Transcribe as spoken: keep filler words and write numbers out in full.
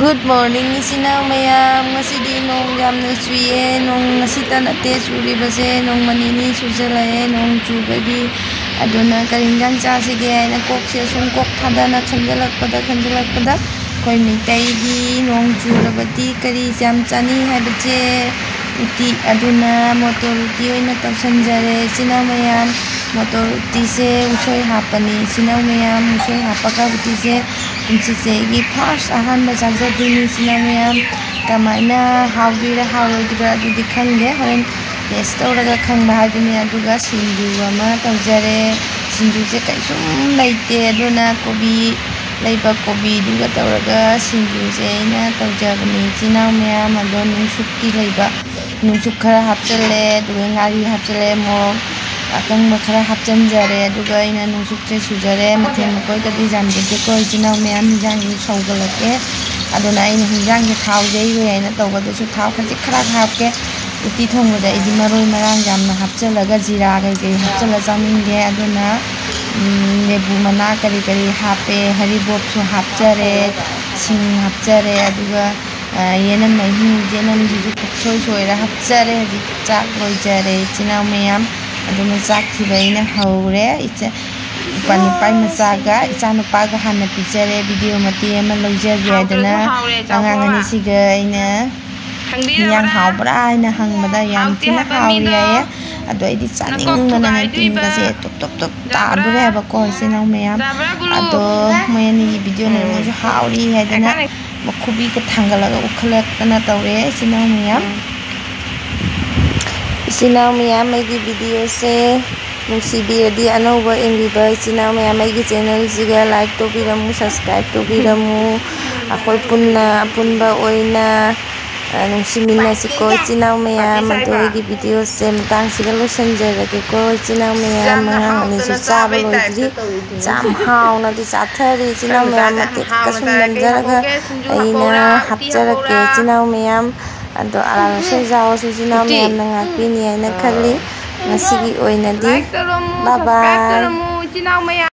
Good morning, ꯏꯆꯤꯟ ꯏꯅꯥꯎ ꯃꯌꯥꯝ꯫ ꯉꯁꯤꯗꯤ ꯅꯣꯡ ꯌꯥꯝꯅ ꯆꯨꯏꯌꯦ꯫ ꯅꯣꯡ ꯉꯁꯤꯇ ꯅꯠꯇꯦ ꯆꯨꯔꯤꯕꯁꯦ, ꯅꯣꯡꯃ ꯅꯤꯅꯤ ꯆꯨꯁꯤꯜꯂꯛꯑꯦ ꯅꯣꯡ ꯆꯨꯕꯒꯤ꯫ ꯑꯗꯨꯅ ꯀꯔꯤ ꯏꯟꯖꯥꯡ ꯆꯥꯁꯤꯒꯦ ꯍꯥꯏꯅ ꯀꯣꯛꯁꯦ ꯁꯨꯝ ꯀꯣꯛ ꯊꯥꯗꯅ ꯈꯟꯖꯤꯜꯂꯛꯄꯗ ꯈꯟꯖꯤꯜꯂꯛꯄꯗ ꯑꯩꯈꯣꯏ ꯃꯩꯇꯩꯒꯤ ꯅꯣꯡ ꯆꯨꯔꯕꯗꯤ ꯀꯔꯤ ꯌꯥꯝ ꯆꯥꯅꯩ ꯍꯥꯏꯕꯁꯦ ꯎꯇꯤ꯫ ꯑꯗꯨꯅ ꯃꯣꯇꯣꯔ ꯎꯇꯤ ꯑꯣꯏꯅ ꯇꯧꯁꯟꯖꯔꯦ ꯏꯆꯤꯟ ꯏꯅꯥꯎ ꯃꯌꯥꯝ꯫ ꯃꯣꯇꯣꯔ ꯎꯇꯤꯁꯦ ꯎꯁꯣꯏ ꯍꯥꯞꯄꯅꯤ ꯏꯆꯤꯟ ꯏꯅꯥꯎ ꯃꯌꯥꯝ꯫ ꯎꯁꯣꯏ ꯍꯥꯞꯄꯒ ꯎꯇꯤꯁꯦ ꯀꯨꯝꯁꯤꯁꯦ ꯑꯩꯒꯤ ꯐꯥꯔꯁ ꯑꯍꯥꯟꯕ ꯆꯥꯖꯗꯣꯏꯅꯤ ꯏꯆꯤꯟ ꯏꯅꯥꯎ ꯃꯌꯥꯝ꯫ ꯀꯃꯥꯏꯅ ꯍꯥꯎꯗꯣꯏꯔꯥ ꯍꯥꯎꯔꯣꯏꯗꯣꯏꯔꯥ ꯑꯗꯨꯗꯤ ꯈꯪꯗꯦ, ꯍꯣꯔꯦꯟ ꯇꯦꯁ ꯇꯧꯔꯒ ꯈꯪꯕ ꯍꯥꯏꯗꯨꯅꯤ꯫ ꯑꯗꯨꯒ ꯁꯤꯡꯖꯨ ꯑꯃ ꯇꯧꯖꯔꯦ꯫ ꯁꯤꯡꯖꯨꯁꯦ ꯀꯩꯁꯨꯝ ꯂꯩꯇꯦ, ꯑꯗꯨꯅ ꯀꯣꯕꯤ ꯂꯩꯕ, ꯀꯣꯕꯤꯗꯨꯒ ꯇꯧꯔꯒ ꯁꯤꯡꯖꯨꯁꯦ ꯑꯩꯅ ꯇꯧꯖꯕꯅꯤ ꯏꯆꯤꯟ ꯏꯅꯥꯎ ꯃꯌꯥꯝ꯫ ꯑꯗꯣ ꯅꯨꯡꯁꯨꯛꯀꯤ ꯂꯩꯕ, ꯅꯨꯡꯁꯨꯛ ꯈꯔ ꯍꯥꯞꯆꯜꯂꯦ, ꯑꯗꯨꯒ ꯉꯥꯔꯤ ꯍꯥꯞꯆꯜꯂꯦ, ꯃꯣꯔꯣꯛ ꯑꯀꯪꯕ ꯈꯔ ꯍꯥꯞꯆꯟꯖꯔꯦ꯫ ꯑꯗꯨꯒ ꯑꯩꯅ ꯅꯨꯡꯁꯨꯛꯁꯦ ꯁꯨꯖꯔꯦ꯫ ꯃꯊꯦꯜ ꯃꯀꯣꯏꯒꯗꯤ ꯌꯥꯝꯖꯗꯦꯀꯣ ꯏꯆꯤꯟ ꯏꯅꯥꯎ ꯃꯌꯥꯝ, ꯍꯤꯟꯖꯥꯡꯁꯦ ꯁꯧꯒꯠꯂꯛꯀꯦ꯫ ꯑꯗꯨꯅ ꯑꯩꯅ ꯍꯤꯟꯖꯥꯡꯁꯦ ꯊꯥꯎ ꯌꯩꯔꯣꯏ ꯍꯥꯏꯅ ꯇꯧꯕꯗꯁꯨ ꯊꯥꯎ ꯈꯖꯤꯛ ꯈꯔ ꯍꯥꯞꯀꯦ꯫ ꯎꯇꯤ ꯊꯣꯡꯕꯗ ꯑꯩꯗꯤ ꯃꯔꯣꯏ ꯃꯔꯥꯡ ꯌꯥꯝꯅ ꯍꯥꯞꯆꯜꯂꯒ ꯖꯤꯔꯥ ꯀꯩꯀꯩ ꯍꯥꯞꯆꯜꯂ ꯆꯥꯅꯤꯡꯗꯦ꯫ ꯑꯗꯨꯅ ꯎꯝ, ꯂꯦꯕꯨ ꯃꯅꯥ ꯀꯔꯤ ꯀꯔꯤ ꯍꯥꯞꯄꯦ, ꯍꯔꯤꯕꯣꯞꯁꯨ ꯍꯥꯞꯆꯔꯦ, ꯁꯤꯡ ꯍꯥꯞꯆꯔꯦ, ꯑꯗꯨꯒ ꯌꯦꯅꯝ ꯃꯍꯤ, ꯌꯦꯅꯝꯁꯤꯁꯨ ꯄꯨꯛꯁꯣꯏ ꯁꯣꯏꯔ ꯍꯥꯞꯆꯔꯦ꯫ ꯍꯧꯖꯤꯛ ꯆꯥꯛ ꯂꯣꯏꯖꯔꯦ ꯏꯆꯤꯟ ꯏꯅꯥꯎ ꯃꯌꯥꯝ꯫ ꯑꯗꯨꯅ ꯆꯥꯛ ꯊꯤꯕ ꯑꯩꯅ ꯍꯧꯔꯦ꯫ ꯏꯆꯥ, ꯏꯄꯥ ꯅꯤꯄꯥꯏ ꯃꯆꯥꯒ ꯏꯆꯥ ꯅꯨꯄꯥꯒ ꯍꯥꯟꯅ ꯄꯤꯖꯔꯦ꯫ ꯚꯤꯗꯤꯑꯣ ꯃꯇꯦꯛ ꯑꯃ ꯂꯧꯖꯒꯦ ꯍꯥꯏꯗꯅ ꯑꯉꯥꯡ ꯑꯅꯤꯁꯤꯒ ꯑꯩꯅ ꯍꯤꯟꯖꯥꯡ ꯍꯥꯎꯕ꯭ꯔꯥ ꯍꯥꯏꯅ ꯍꯪꯕꯗ ꯌꯥꯝ ꯊꯤꯅ ꯍꯥꯎꯔꯤ ꯍꯥꯏꯌꯦ꯫ ꯑꯗꯣ ꯑꯩꯗꯤ ꯆꯥꯅꯤꯡꯕꯅꯅꯦ ꯇꯤꯟꯒꯁꯦ ꯇꯨꯞ ꯇꯨꯞ ꯇꯨꯞ ꯇꯥꯗꯣꯔꯦ ꯍꯥꯏꯕꯀꯣ ꯏꯆꯤꯟ ꯏꯅꯥꯎ ꯃꯌꯥꯝ꯫ ꯑꯗꯣ ꯃꯣꯏ ꯑꯅꯤꯒꯤ ꯚꯤꯗꯤꯑꯣꯅ ꯃꯣꯏꯁꯨ ꯍꯥꯎꯔꯤ ꯍꯥꯏꯗꯅ ꯃꯈꯨꯕꯤꯒ ꯊꯥꯡꯒꯠꯂꯒ ꯎꯈꯠꯂꯛꯇꯅ ꯇꯧꯔꯦ ꯏꯆꯤꯟ ꯏꯅꯥꯎ ꯃꯌꯥꯝ꯫ ꯏꯆꯤꯟ ꯏꯅꯥꯎ ꯃꯌꯥꯝ, ꯑꯩꯒꯤ ꯚꯤꯗꯤꯑꯣꯁꯦ ꯅꯨꯡꯁꯤꯕꯤꯔꯗꯤ ꯑꯅꯧꯕ ꯌꯦꯡꯕꯤꯕ ꯏꯆꯤꯟ ꯏꯅꯥꯎ ꯃꯌꯥꯝ ꯑꯩꯒꯤ ꯆꯦꯅꯦꯜꯁꯤꯒ ꯂꯥꯏꯛ ꯇꯧꯕꯤꯔꯝꯃꯨ, ꯁꯕꯁꯀ꯭ꯔꯥꯏꯕ ꯇꯧꯕꯤꯔꯝꯃꯨ꯫ ꯑꯩꯈꯣꯏ ꯄꯨꯟꯅ ꯑꯄꯨꯟꯕ ꯑꯣꯏꯅ ꯅꯨꯡꯁꯤꯃꯤꯟꯅꯁꯤꯀꯣ ꯏꯆꯤꯟ ꯏꯅꯥꯎ ꯃꯌꯥꯝ꯫ ꯑꯗꯣ ꯑꯩꯒꯤ ꯚꯤꯗꯤꯑꯣꯁꯦ ꯃꯇꯥꯡꯁꯤꯗ ꯂꯣꯏꯁꯤꯟꯖꯔꯒꯦꯀꯣ ꯏꯆꯤꯟ ꯏꯅꯥꯎ ꯃꯌꯥꯝ꯫ ꯑꯉꯥꯡ ꯑꯅꯤꯁꯨ ꯆꯥꯕ ꯂꯣꯏꯗ꯭ꯔꯤ꯫ ꯌꯥꯝ ꯍꯥꯎꯅꯗꯤ ꯆꯥꯊꯔꯤ ꯏꯆꯤꯟ ꯏꯅꯥꯎ ꯃꯌꯥꯝ꯫ ꯃꯇꯦꯛ ꯈꯤꯇ ꯁꯨꯝ ꯅꯝꯖꯔꯒ ꯑꯩꯅ ꯍꯥꯞꯆꯔꯛꯀꯦ ꯏꯆꯤꯟ ꯏꯅꯥꯎ ꯃꯌꯥꯝ꯫ ꯑꯗꯣ ꯑꯔꯥ ꯂꯣꯏꯁꯣꯏ ꯆꯥꯎꯁꯨ ꯏꯆꯤꯟ ꯏꯅꯥꯎ ꯃꯌꯥꯝꯅ ꯉꯥꯛꯄꯤꯅꯤ ꯍꯥꯏꯅ ꯈꯜꯂꯤ꯫ ꯉꯁꯤꯒꯤ ꯑꯣꯏꯅꯗꯤ ꯕꯥꯏ ꯕꯥꯏ꯫